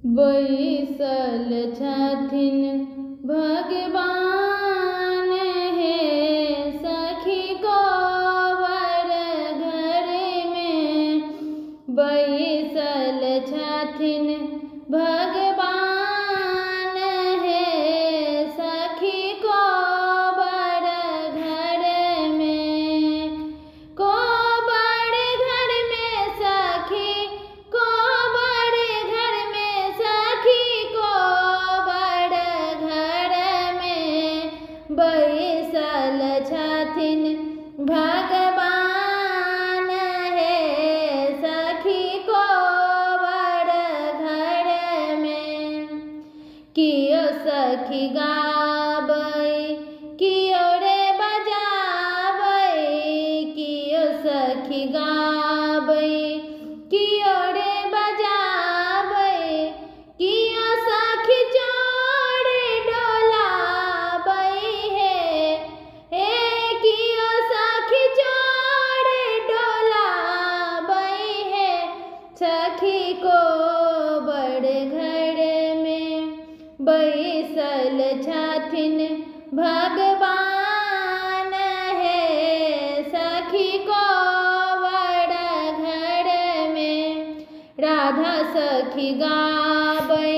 बैसल छथिन भगवान हे सखी कोबर घर में, बैसल छथिन भगवान हे सखी कोबर घर में। कोबर घर में सखी, कोबर घर में सखी, कोबर घर में बैसल छथिन भगवान हे सखी कोबर घर में। कियो सखी गाबै कियो रे बजाबै, कियो सखी गाबै कियो रे बजाबै, कियो सखी चोर डोलाबै हे, हे कियो सखी चोर डोलाबै हे सखी कोबर घर में बैसल छथिन भगवान हे सखी कोबर घर में। राधा सखी गाबै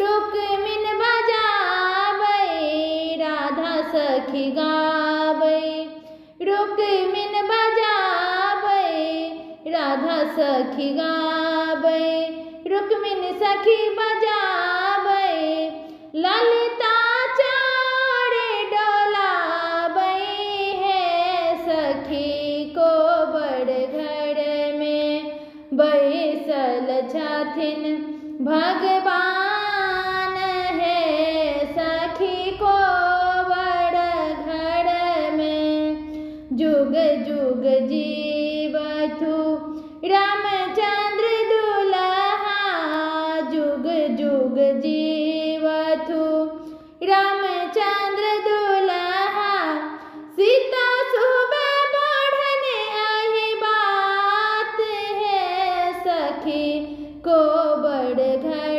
रुक्मिन बजाबै, राधा सखी गाबै रुक्मिन बजाबै, राधा सखी गाबै रुक्मिन सखी बजाबै, ललिता चोर डोलाबै हे सखी कोबर घर में बैसल छथिन भगवान हे सखी कोबर घर में। जुग जुग जीवथु रामचंद्र दुल्हा, जुग जुग जीवथु रामचंद्र दुल्हा, सीता सुबह बढ़ने आही बात है सखी कोबर घर